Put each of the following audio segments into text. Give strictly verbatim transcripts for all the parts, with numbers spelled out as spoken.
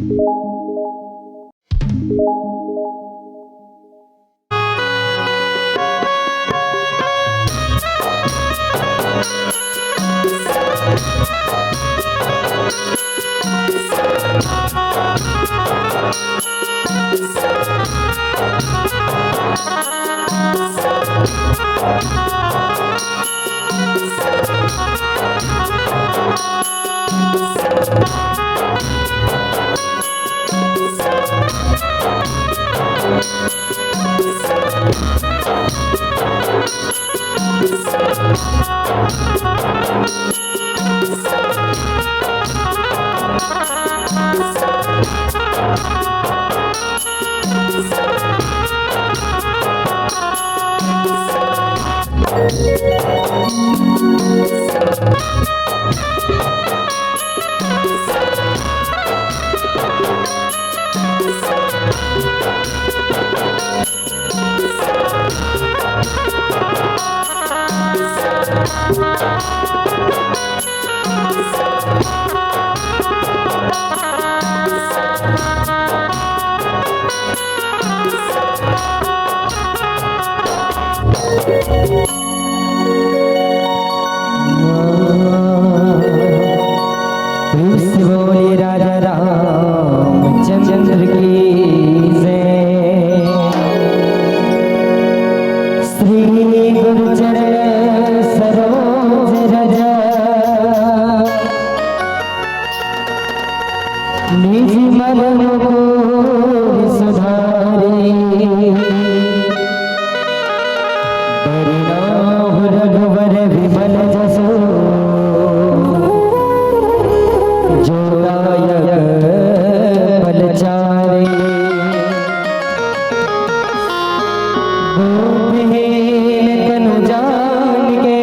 प्रेम से बोलिए राजा रामचंद्र की जय। श्री गुरु चरण सरोज रज, निज मन मुकुर सुधारी। बरनउँ रघुवर विमल जसु, जो दायक फल चारि। बुद्धिहीन तनु जानिके,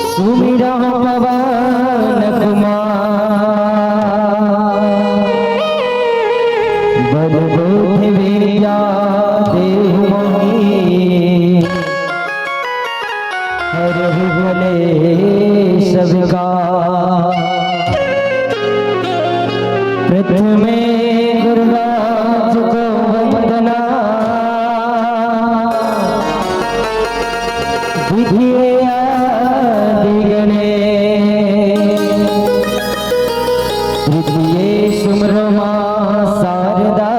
सुमिरउँ पवन कुमार। बल बुद्धि विद्या देहु मोहि, हरहु कलेस विकार। प्रथमे गुरुराज को वंदना, द्वितीये आदि गणेस, तृतीये सुमिरउँ माँ शारदा,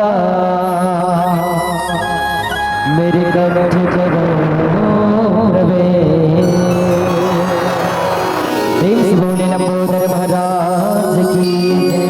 मेरे कंठ करो प्रवेश। प्रेम से बोले लंबोदर महाराज की जय।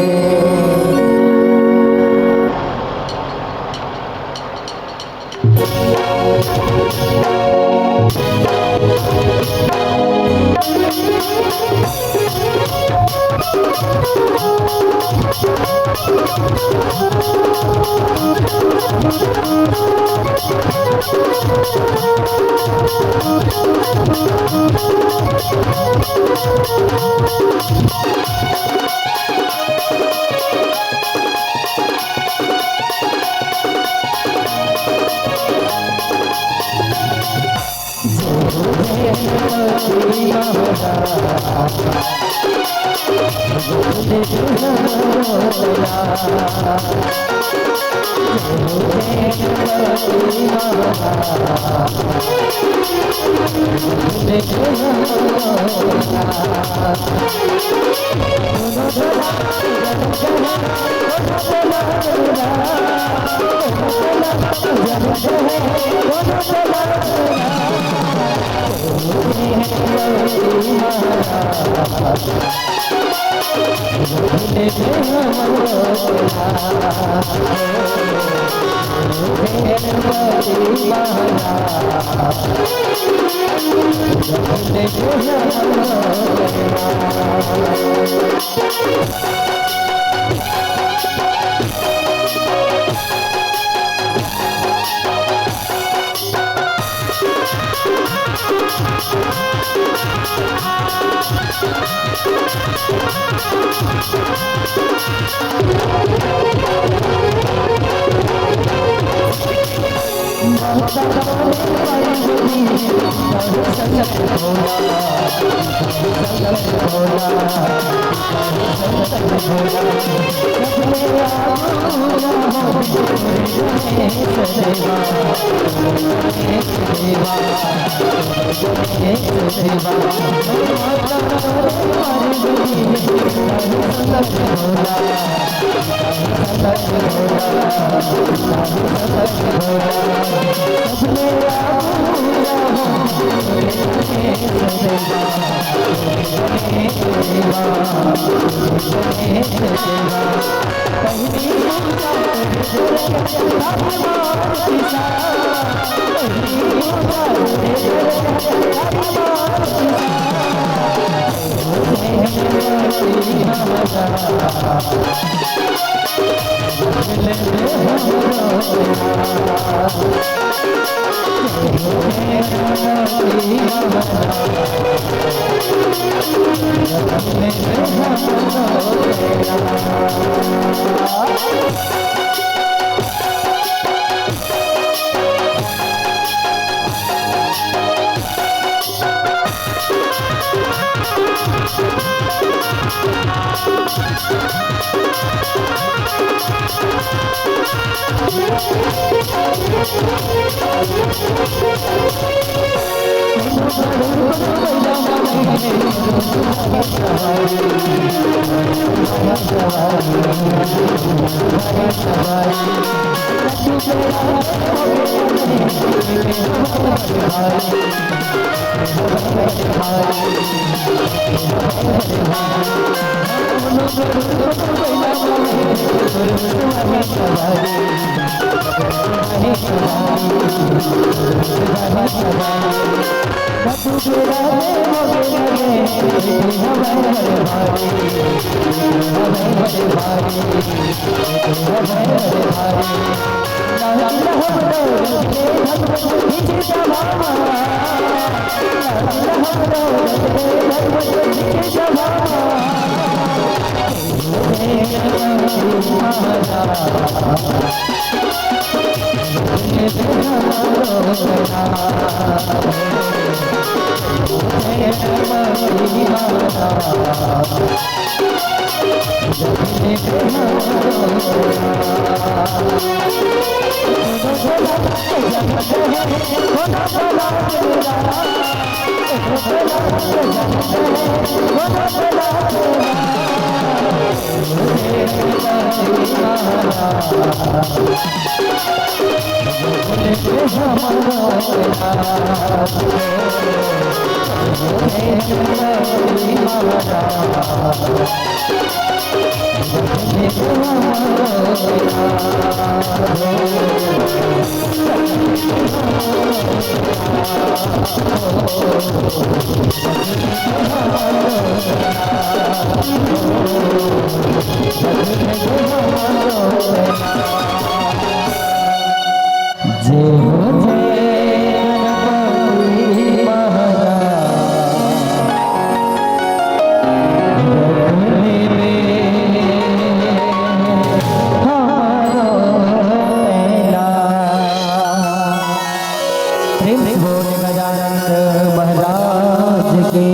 प्रेम से बोल गजानन महाराज की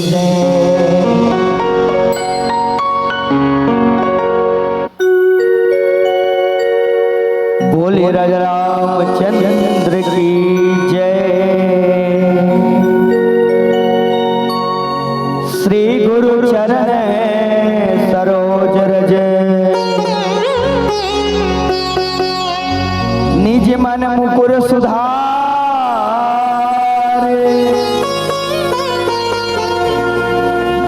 जय। बोले राजा रामचंद्र की जय। श्री गुरु चरण सरोज रज, निज मन मुकुर सुधार।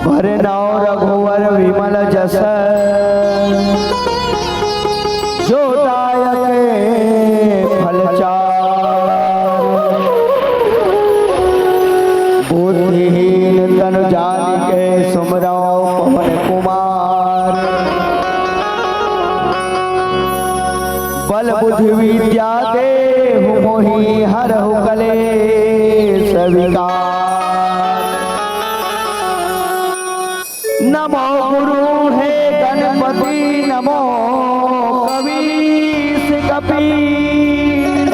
बरनउँ रघुवर विमल जस, जो दायक फल चार। बुद्धिहीन तनु जानिके सुमिरउँ पवन कुमार। बल बुद्धि विद्या देहु मोहि हरहु कलेस विकार। नमो गुरु हे गणपति नमो कवीस कपीस।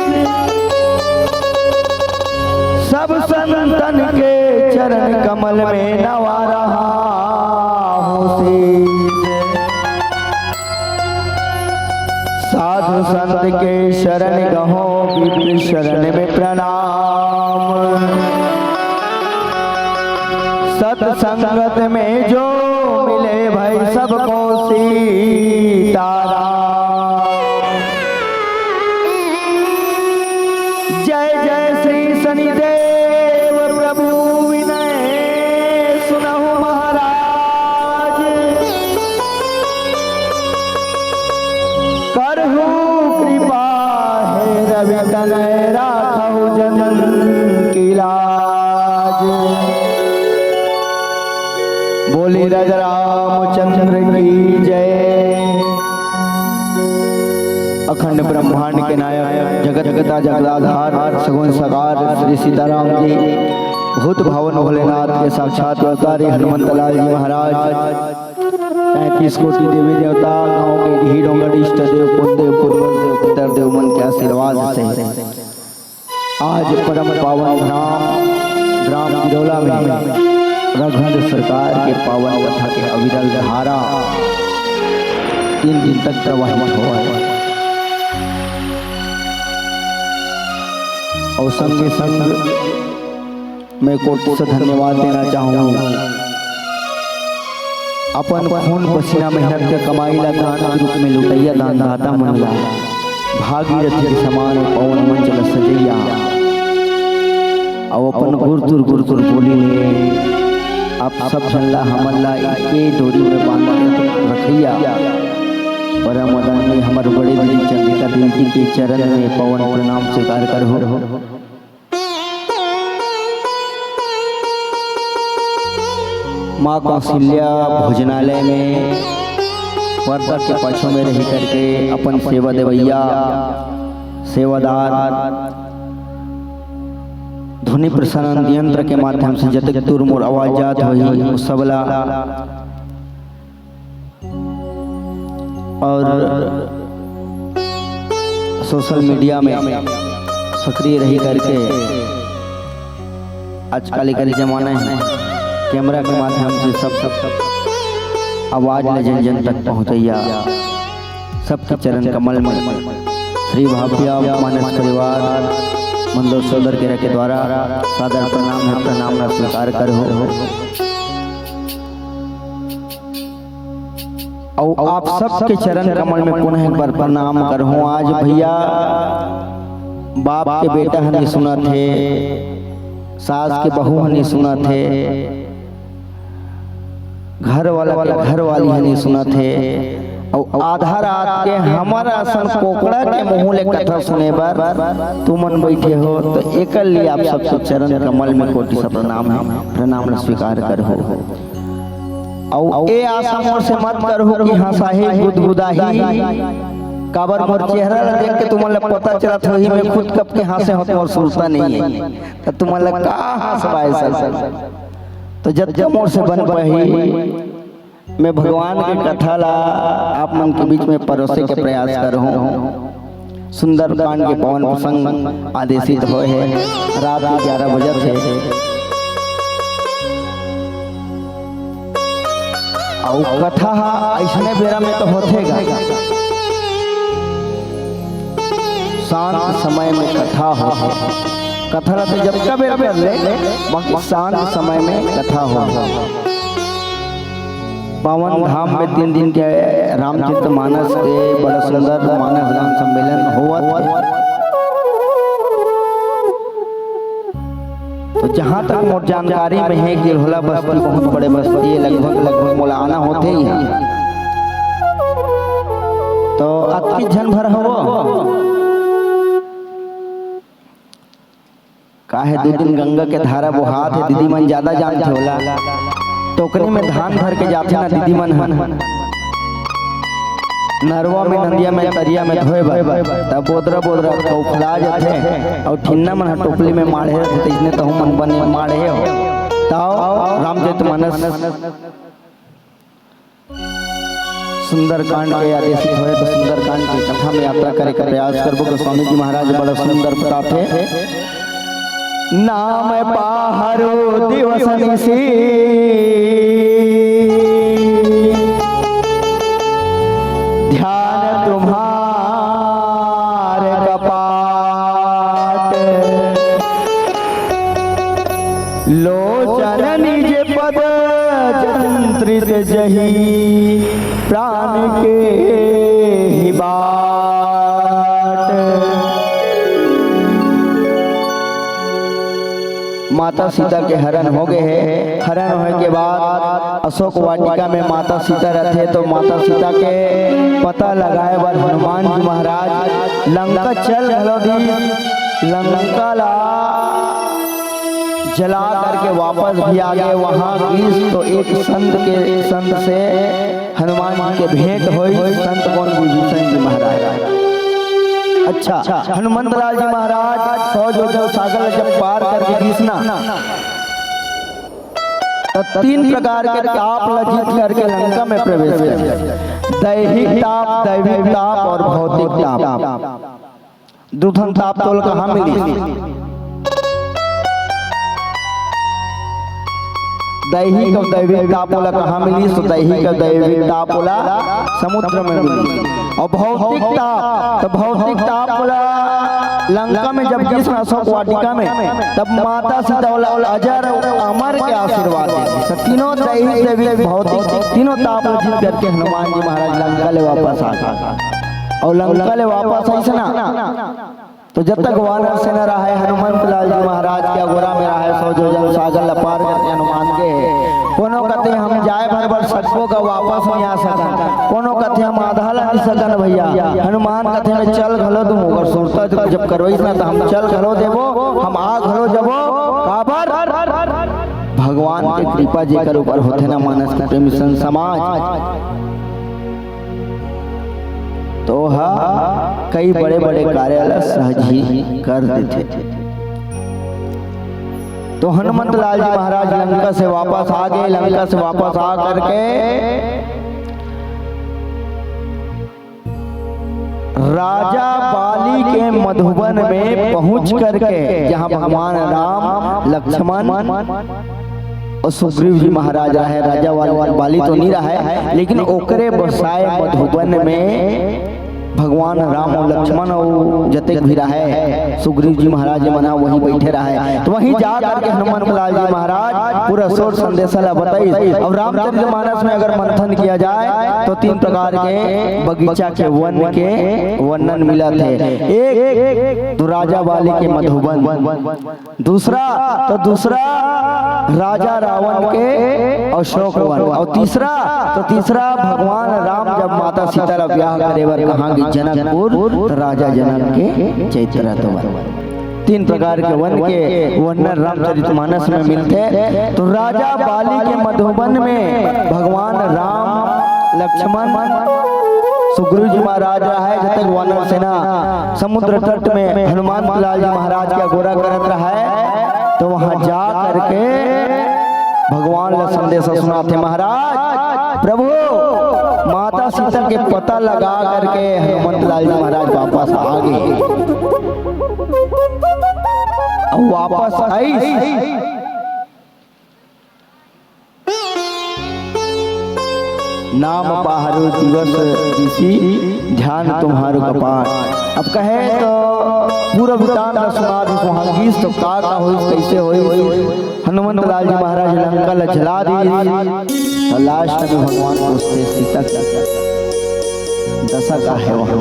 सब संतन के चरण कमल में नवा रहा हूँ। संत के शरण गहो, विप्र शरण में प्रणाम। सत्संगत में जो मिले भाई, सबको सीताराम। जय जय श्री शनिदेव प्रभु विनय सुनहु महाराज। करहु कृपा हे रवि तनय राखहु जन की लाज। बोली राजा रामचंद्र की जय। अखंड ब्रह्मांड के नायक, जगत पिता जगदाधार, सगुण साकार श्री सीताराम जी, भूत भावन भोलेनाथ के साक्षात अवतारी हनुमंत लाल जी महाराज, पैंतीस कोटि देवी देवता, गांव के ढीढ़ डोंगर, इष्ट देव, कुल देव, पूर्वज देव, पितर देव मन के आशीर्वाद से आज परम पावन धाम ग्राम किरौला में रघुनंदन सरकार के पावन कथा के अविरल धारा तीन दिन तक प्रवाहित होवय। अउ संगे संग मैं कोटि से धन्यवाद देना चाहूँ अपन खून पसीना मेहनत के कमाई ला दान के रूप में लुटइया दानदाता मन ला। भागीरथी के समान ए पावन मंच ल सजइया, अउ अपन गुरतुर गुरतुर बोली ले आप सब झन ला, हमन ला एके डोरी में बांध के रखइया। परम आदरणीय हमर बड़े दीदी चंद्रिका दीदी के चरण में पावन प्रणाम स्वीकार करहु। माँ कौशल्या भोजनालय में पर्दा के पाछू में रही करके अपन सेवा देवैया सेवादार ध्वनि प्रसारण यंत्र के माध्यम से जतेक दूर मोर आवाज जात होही, ओ सबला और सोशल मीडिया में सक्रिय रही करके आजकल एकर जमाना हे, कैमरा के माध्यम से सब, सब, सब आवाज ल जन जन तक पहुँचैया, सबके चरण कमल में श्री भाभा मानस परिवार मंदसौर सदर केरा के द्वारा सादर प्रणाम हे, प्रणाम ला स्वीकार करहु। अउ आप सबके चरण कमल में पुनः एक बार प्रणाम करहूं। आज भैया, बाप के बेटा ह नइ सुनत हे, सास के बहू ह नइ सुनत हे, घर वाला के घर वाली ह नइ सुनत हे, अउ आधा रात के हमर असन कोकड़ा के मुंह ले कथा सुने बर तुमन बइठे हो, तो एकर लिए आप सबके चरण कमल में कोटि से प्रणाम हे, प्रणाम ला स्वीकार करहु। अउ ए आशा मोर से मत करहु कि हंसाही, गुदगुदाही, काबर मोर चेहरा ला देख के तुमन ला पता चलत होही, मैं खुद कब के हंसे हों, मोर सुरता नइ हे, त तुमन ला का हंसवाय सब। तो जतका मोर से बन पाही, मैं भगवान के कथा ला आप मन के बीच में परोसे के प्रयास करहूं। सुंदरकांड के पावन प्रसंग आदेशित होए हे, रात के ग्यारह बजत हे। अउ कथा ह अइसने बेरा में तो होथे गा, शांत समय में कथा होथे। कथा ला तो जतका बेर कर ले, बाकी शांत समय में कथा होथे। पावन धाम में तीन दिन के रामचरित मानस के बड़ा सुंदर मानस गान सम्मेलन होवत हे। तो जहाँ तक मोर जानकारी में हे, गिलहोला बस्ती बहुत बड़े बस्ती हे, लगभग, लगभग मोला आना होथे ही। तो अतकी झन भर हवो। काहे दू दिन गंगा के धारा बोहात हे, दीदी मन ज्यादा जानथे ओला। टोकनी में धान भर के जाथे ना दीदी मन ह, नरवा में, नदिया में, तरिया में धोए बर, तब बोदरा बोदरा कौफला जाथे, अउ ठिन्ना मन ह टोपली में माढ़े रथे, तइसने तहू मन बने माढ़े हो। तव रामचरित मानस सुंदरकांड के आदेशित होए, तो सुंदरकांड के कथा में यात्रा करे के प्रयास करबो। गोस्वामी जी महाराज बड़ा सुंदर बताथे, नाम पाहरो दिवस निशि, ध्यान तुम्हारा जही प्राण के ही बाट। माता सीता के हरण हो गए हे। हरण होए के बाद अशोक वाटिका में माता सीता रहथे, तो माता सीता के पता लगाए बर हनुमान जी महाराज लंका चल घलो दी। लंका ला जला करके वापस भी आ गए। वहां गीस तो एक संत के, संत से हनुमान जी के भेंट होई। संत कौन? विभीषण जी महाराज। अच्छा, हनुमंत लाल जी महाराज सौ जो जो सागर जब पार करके गीस ना, तो तीन प्रकार के ताप ला जीत करके लंका में प्रवेश कर, दैहिक ताप, दैविक ताप और भौतिक ताप। दू ठन ताप तोला कहाँ मिलिस? दैहिक अउ दैविक ताप ओला कहाँ मिलिस? तो दैहिक अउ दैविक ताप ओला समुद्र में मिलिस। अउ भौतिक ताप, तो भौतिक ताप ओला लंका में जब गीस ना अशोक वाटिका में, तब माता सीता ओला अजर अउ अमर के आशीर्वाद दे। तो तीनों दैहिक, दैविक, भौतिक, तीनों ताप ला जीत करके हनुमान जी महाराज लंका ले वापस आ गए। अउ लंका ले वापस आइस ना, तो जब तक वानर सेना रहे, हनुमंत लाल जी महाराज के अगोरा में रहे, सौ जोजन सागर ल पार करके हनुमान गे। कोनो कथे हम जाए भर बर सकबो का वापस नहीं आ सकन, कोनो कथे हम आधा ला नहीं सकन भैया। हनुमान कथे में चल घलो दूं, ओकर सुरता जब करवइस ना, तो हम चल घलो देबो, हम आ घलो जबो। काबर? भगवान के कृपा जेकर ऊपर होथे ना, मानस के प्रेमी संत समाज, तो ओह कई बड़े-बड़े कार्य ला सहज ही कर देथे। तो हनुमंत लाल जी महाराज लंका से वापस आ गए। लंका से वापस आ करके राजा बाली के मधुबन में पहुंच करके, जहां भगवान राम, लक्ष्मण और सुग्रीव जी महाराज रहे, राजा वाल-, बाली तो नहीं रहे, लेकिन ओकरे बसाए मधुबन में भगवान राम और लक्ष्मण और जतेक भी रहे, सुग्रीव जी महाराज मन ह वहीं बैठे रहे। तो वहीं जा करके हनुमंत लाल जी महाराज पूरा सोच संदेशा ला बताइस। अब रामचरित मानस में अगर मंथन किया जाए, तो तीन प्रकार के बगीचा के, वन के वर्णन मिलत हे। एक तो राजा बाली के मधुबन, दूसरा तो दूसरा राजा रावण के अशोक वन, और तीसरा तो तीसरा भगवान राम जब माता सीता ला ब्याह करे बर कहाँ गे जनकपुर, तो राजा जनक के चैत्र वन। तीन प्रकार के वन के वर्णन रामचरित मानस में मिलथे। तो राजा बाली के मधुबन में भगवान राम, लक्ष्मण, सुग्रीव जी महाराज रहे, जब तक वानर सेना समुद्र तट में हनुमान लाल जी महाराज के अगोरा करत रहे, तो वहां जा करके भगवान ला संदेश सुनाथे, महाराज, प्रभु, माता सीता के पता लगा करके हनुमंत लाल जी महाराज वापस आ गए। अब वापस आइस, नाम पाहरो दिवस दिसी, ध्यान तुम्हारो कपाट। अब कहे तो पूरा वृत्तांत सुना दिस, वहां गीस तो का का होइस, कैसे होइस। हनुमंत लाल जी महाराज लंका ला जला दिस, तो लास्ट में भगवान पूछथे सीता के दशा का हे वहां।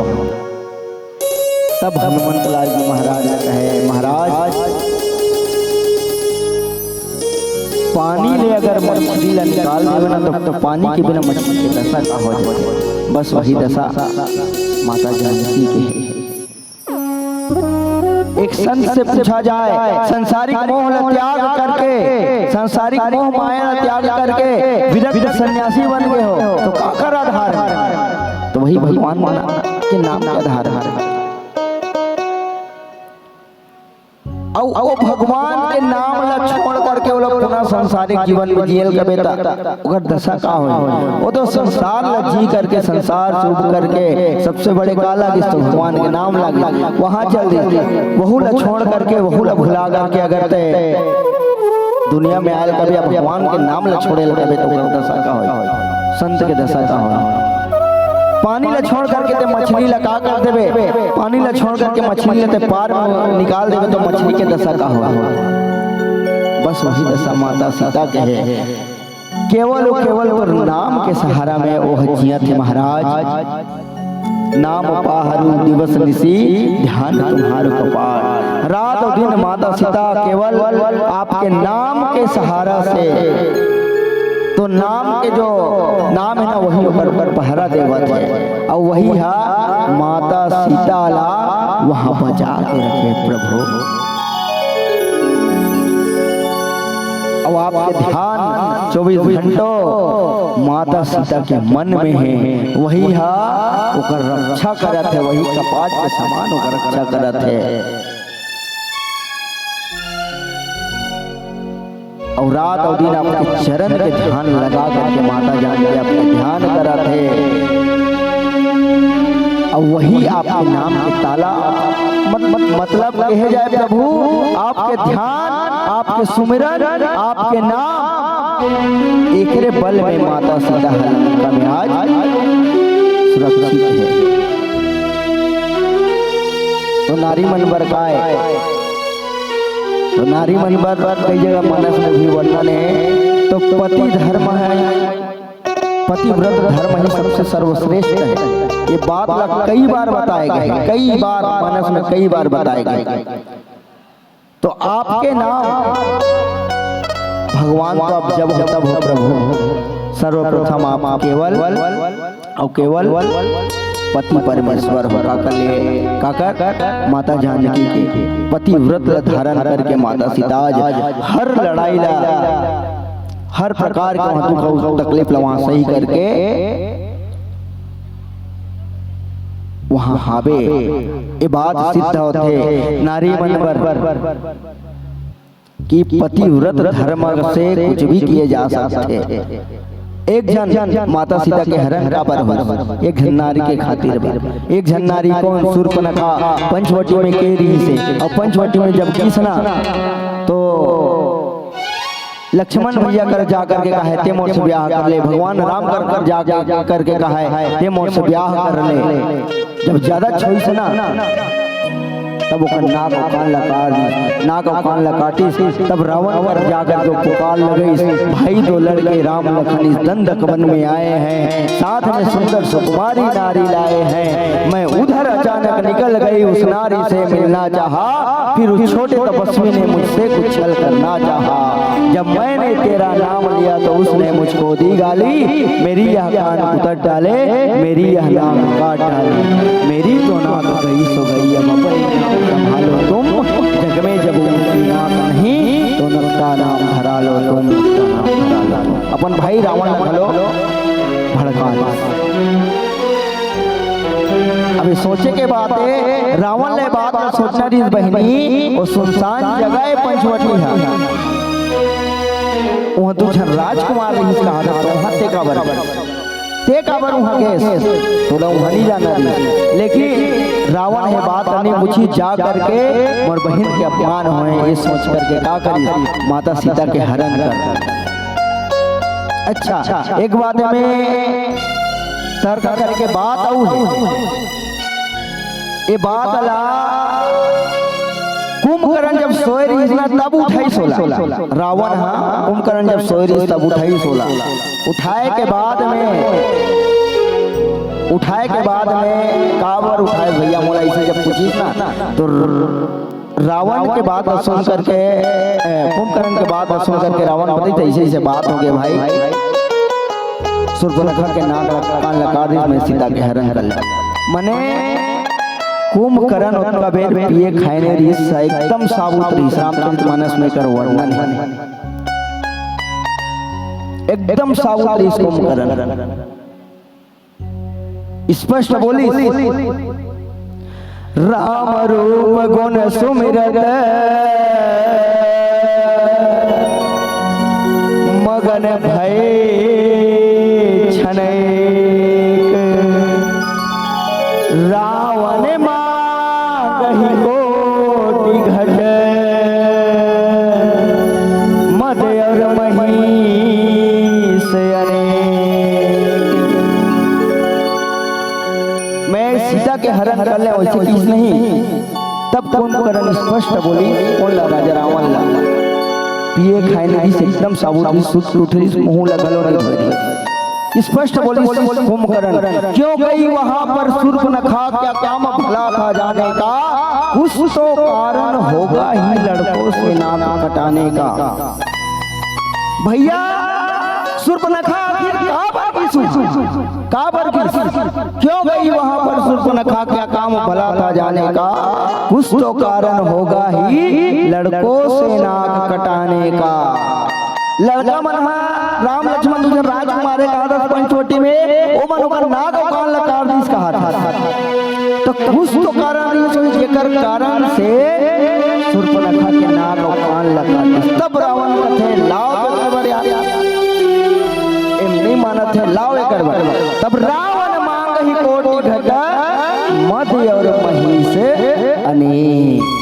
तब हनुमंत लाल जी महाराज ने कहे, महाराज, पानी ले अगर मछली ला निकाल देवे ना, तो, तो पानी के बिना मछली के दशा का हो जाए। बस वही दशा माता जानकी के हे। एक संत से पूछा जाए, संसारिक मोह ला त्याग करके, संसारिक मोह माया ला त्याग करके विरक्त सन्यासी बन गए हो, तो काकर आधार हे? तो वही भगवान के नाम के आधार हे। अउ, अउ भगवान के नाम ला छोड़ करके वो लोग पुनः सांसारिक जीवन में जियल कबे त ओकर दशा का होई? वो तो संसार ला जी करके, संसार से उब करके सबसे बड़े का लागिस तो भगवान के नाम लागिस, वहां चल दिस। वहू ला छोड़ करके, वहू ला भुला करके अगर ते दुनिया में आयल कबे, भगवान के नाम ला छोड़े ला कबे तो ओकर दशा का होई? संत के दशा का होई? पानी ला छोड़ करके ते मछली ला का कर देबे? पानी ला छोड़ करके मछली ला ते पार में निकाल देबे तो मछली के दशा का होगा? बस वही दशा माता सीता के हे। केवल अउ केवल तोर नाम के सहारा में ओह जियत हे महाराज। नाम पाहरू दिवस निशि, ध्यान तुम्हारो कपाट। रात अउ दिन माता सीता केवल आपके नाम के सहारा से, तो नाम के जो नाम हे ना, वही ओकर पहरा देवत हे, अउ वही हा माता सीता ला वहाँ बचा के रखे प्रभु। अउ आपके ध्यान चौबीस घंटों माता सीता के मन में हे, वही हा ओकर रक्षा करत हे, वही कपाट के समान ओकर रक्षा करत हे। अउ रात अउ दिन आपके चरण के ध्यान लगा करके माता जानकी आपके ध्यान करत हे। अउ वही आपके नाम के ताला, मत-, मत-, मतलब कहे जाए प्रभु, आपके ध्यान, आपके सुमिरन, आपके नाम, एकरे बल में माता सीता ह लंका में आज सुरक्षित हे। तो नारी मन बर काय, तो नारी मन बर कई जगह मानस में भी वर्णन हे। तो पति धर्म हे, पतिव्रत धर्म ही सबसे सर्वश्रेष्ठ हे। ये बात ला कई बार बताए गए, कई बार मानस में कई बार बताए गए। तो आपके नाम भगवान तो आप जब हो तब हो प्रभु, सर्वप्रथम आप केवल अउ केवल पति परमेश्वर हो। काकर ले, काकर माता जानकी के पतिव्रत ला धारण करके माता सीता आज हर लड़ाई ला, हर प्रकार के वहाँ दुख अउ तकलीफ ला वहाँ सही करके वहाँ हावे। ये बात सिद्ध होथे नारी मन बर कि पतिव्रत धर्म से कुछ भी किए जा सकथे। एक झन माता सीता के हरण काबर होइस? एक झन नारी के खातिर बर। एक झन नारी कोन? सूर्पनखा पंचवटी में के रहिस हे, अउ पंचवटी में जब गिस ना, तो लक्ष्मण भैया कर जा करके कहे, "ते मोर से ब्याह कर ले।" भगवान राम कर कर जा के करके कहे, "ते मोर से ब्याह कर ले।" जब ज्यादा छोइस ना, तब ओकर नाक अउ कान ला काट दिस। नाक अउ कान ला काटिस, तब रावण कर जा करके पुकार लगइस, "भाई, दो लड़के राम लखन इस दंडक वन में आए हैं, साथ में सुंदर सुकुमारी नारी लाए हैं। मैं उधर अचानक निकल गई, उस नारी से मिलना चाहा, फिर उस छोटे तपस्वी ने मुझसे कुछ छल करना चाहा। जब मैंने तेरा नाम लिया तो उसने मुझको दी गाली, मेरी यह कान कुतर डाले, मेरी यह नाक काट डाले। मेरी तो नाक गई सो गई, अब अपने नाम संभालो तुम, जग में जब उनकी नाक नहीं तो नकटा नाम धरा लो तुम, नकटा नाम धरा लो तुम।" अपन भाई रावण ला घलो भड़का दे। अभी सोचे के बात हे, रावण ले बात ला सोचना रहिस बहिनी, वो सुनसान जगह हे पंचवटी हा। वहाँ दू झन राजकुमार रहिस कहा था, तो वहाँ ते काबर, ते काबर वहाँ गेस, तोला वहाँ नहीं जाना रहिस। लेकिन रावण हे बात नहीं पूछी, जा करके मोर बहिन के अपमान होए, ये सोच करके का करी, माता सीता के हरण कर। अच्छा, एक बात में तर्क करके बात आऊ हे। ये बात ला कुंभकर्ण जब सोए रहिस ना, तब उठाइस ओला। रावण हा कुंभकर्ण जब सोए रहिस, तब उठाइस ओला। उठाए के बाद में, उठाए के बाद में काबर उठाए भैया, मोला ऐसे जब पूछिस ना, तो रावण के बात ला सुन करके, ए, कुंभकर्ण के बात ला सुन करके रावण बताइस, "ऐसे ऐसे बात हो गए भाई, सूर्पनखा के नाक ला, कान ला काट दिस, मैं सीता के हरण कर ले।" मने कुंभकर्ण ओतका बेर पिए खाए नहीं रहिस, एकदम साबुत रहिस। रामचरित मानस में एकर वर्णन हे, एकदम साबुत रहिस कुंभकर्ण। स्पष्ट बोलिस, "राम रूप गुण सुमिरत मगन भए छनैक, रावण मागहि कोटि घट, मद अउर महीस अनेक।" मैं सीता के हरण कर ले, वैसे किस नहीं। तब कुंभकर्ण स्पष्ट बोली, कौन ला? राजा रावण ला। पिए खाए नइ रिहिस, एकदम साबुत रिहिस, सुत के उठे रिहिस, मुहूं ला घलो नइ धोए रिहिस। स्पष्ट बोलिस कुंभकर्ण, "क्यों गई वहां पर शूर्पणखा, क्या काम भला था जाने का, कुछ तो कारण होगा ही लड़कों से नाक कटाने का।" भैया, शूर्पणखा आखिर काबर गिस? काबर गिस? क्यों गई वहां पर शूर्पणखा, क्या काम भला था जाने का, कुछ तो कारण होगा ही लड़कों से नाक कटाने का। लड़का मन हा राम लक्ष्मण दू झन राजकुमार हे कहाथे पंचवटी में, ओमन ओकर नाक अउ कान ला काट दिस कहाथे। त कुछ तो कारण रिहिस होही, जेकर कारण से शूर्पणखा के नाक अउ कान ला काट दिस। तब रावण कथे, "लाव एकर बर यार, एम नइ मानत हे, लाव एकर बर।" तब रावण मांगहि कोटि घट, मद अउ मही से अनेक।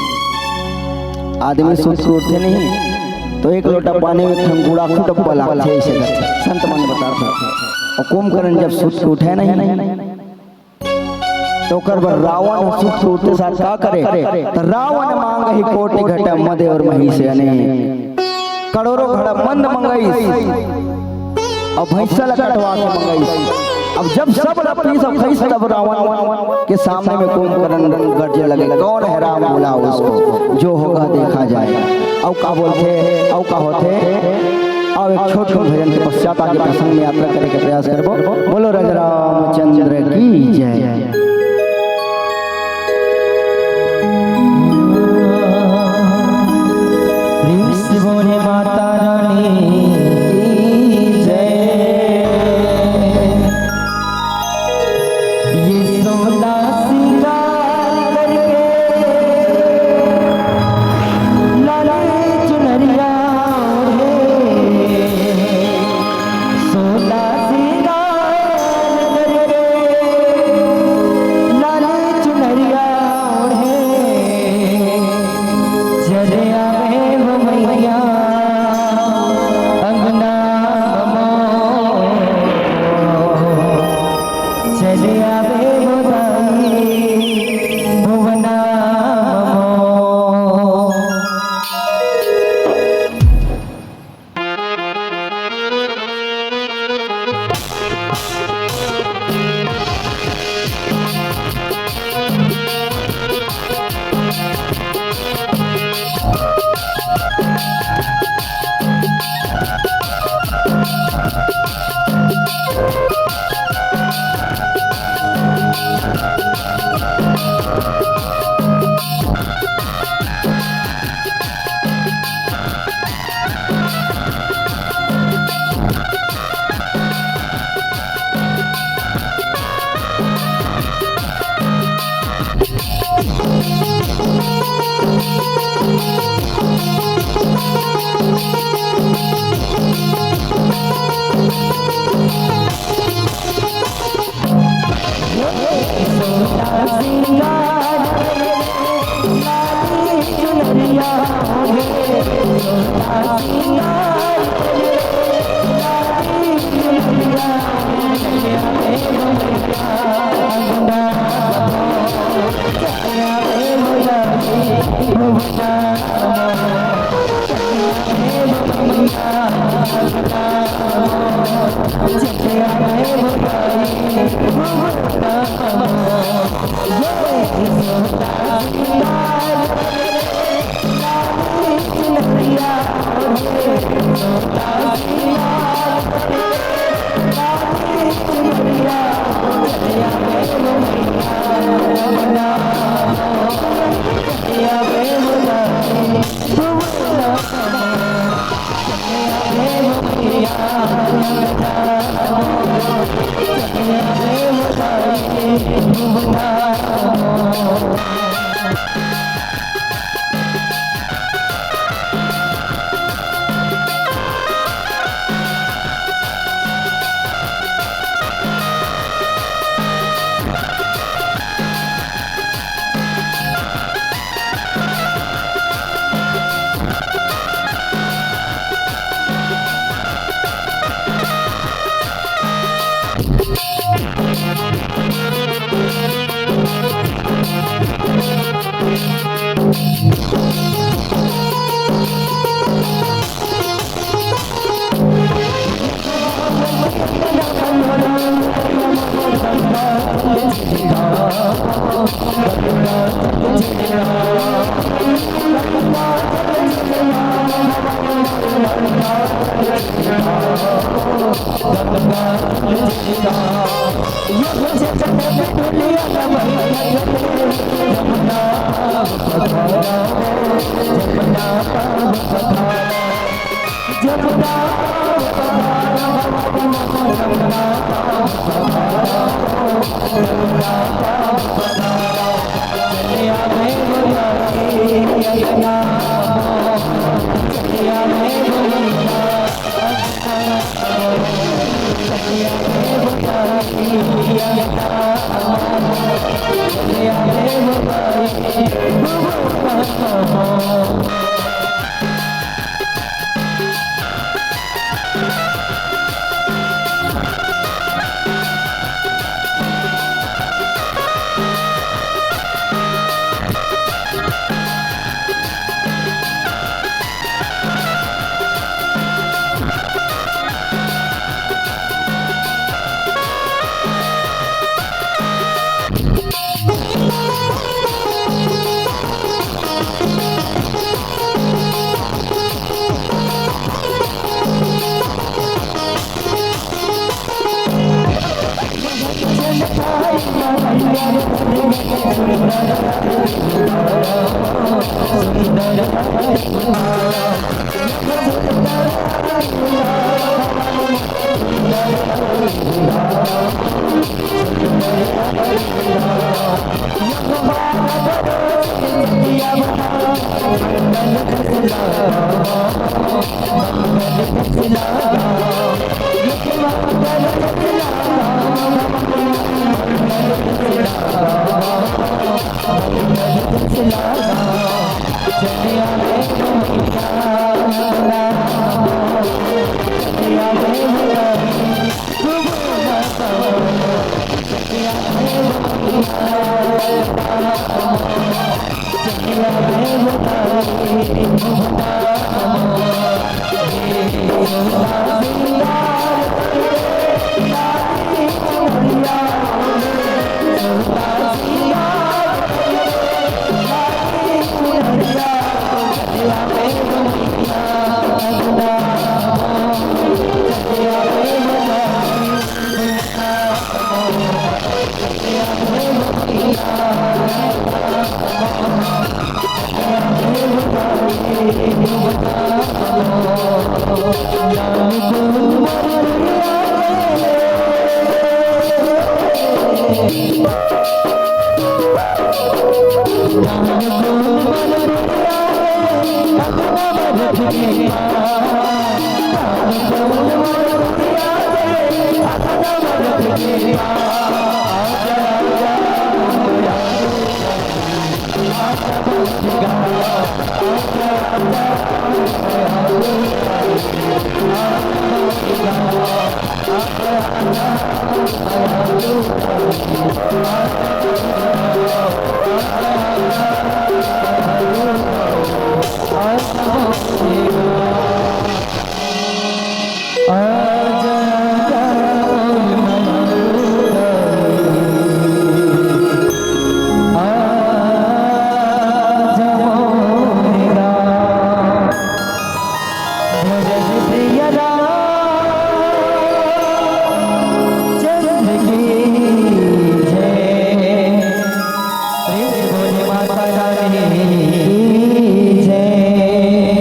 आदमी सुत के उठे नहीं, तो एक लोटा पानी में एक ठन गुड़ाखू डब्बा लागथे, अइसे करथे। संत मन बताथे। अउ कुंभकर्ण जब सुत के उठे नहीं, तो ओकर बर रावण ह सुत के उठते साथ का करे? त रावण मांगहि कोटि घट, मद अउ मही से अनेक। करोड़ों घड़ा मद मंगइस अउ भैंसा ला कटवा के मंगइस। अब जब सब ला पीस अउ खइस, तब रावण के सामने में कुंभकर्ण गरजे लगे, "कौन है राम, बुलाओ उसको, जो होगा देखा जाएगा।" अउ का बोलथे, अउ का होथे, अउ एक छोट भजन के पश्चात आगे प्रसंग में यात्रा करे के प्रयास करबो। बोलो राजा रामचंद्र की जय। प्रेम से बोले माता रानी की जय। ये सोलह श्रृंगार करके लाल चुनरिया ओढ़े, सोलह श्रृंगार करके लाल चुनरिया ओढ़े, चले आवे हो मैया अंगना ममो, चले आवे हो दाई भुवना ममो।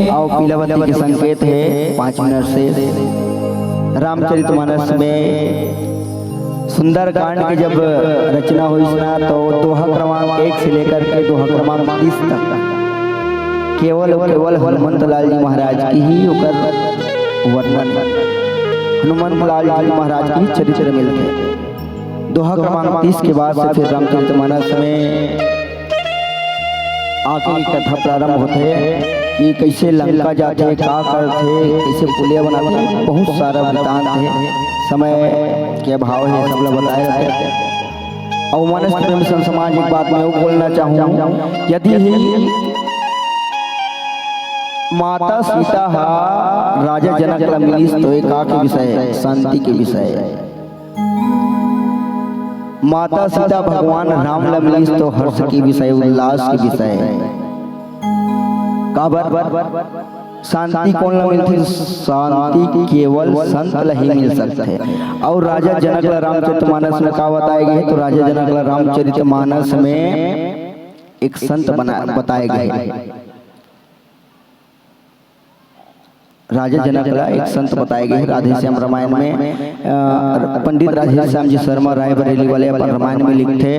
आओ, पीलावती के संकेत हे पाँच मिनट से। रामचरितमानस में सुंदरकांड के जब रचना होइस ना, तो दोहा क्रमांक एक से लेकर के दोहा क्रमांक तीस तक केवल और केवल हनुमंत लाल जी महाराज की ही ओकर वर्णन हे। हनुमंत लाल जी महाराज की ही चरित्र मिलथे। दोहा क्रमांक तीस के बाद से फिर रामचरितमानस में आके कथा प्रारंभ होथे कि कैसे लंका जाथे, का करथे, कैसे पुलिया बनाथे, बहुत सारा वृत्तांत हे। समय के अभाव हे, सब ला बताए रहते। अउ मानस प्रेम संत समाज, एक बात मैं अउ बोलना चाहूँ, यदि ही माता सीता हा राजा जनक ला मिलिस तो ये का के विषय हे? शांति के विषय हे। माता सीता भगवान राम ला मिलिस तो हर्ष के विषय, उल्लास के विषय हे। काबर? शांति कोन ला मिलथे? शांति केवल संत ला ही मिल सकथे। अउ राजा जनक ला रामचरितमानस में का बताए गए हे? तो राजा जनक ला रामचरितमानस में एक संत बना बताए गए हे। राजा जनक ला एक संत बताए गए हे राधेश्याम रामायण में। अ, पंडित राधेश्याम जी शर्मा रायबरेली वाले अपन रामायण में लिखथे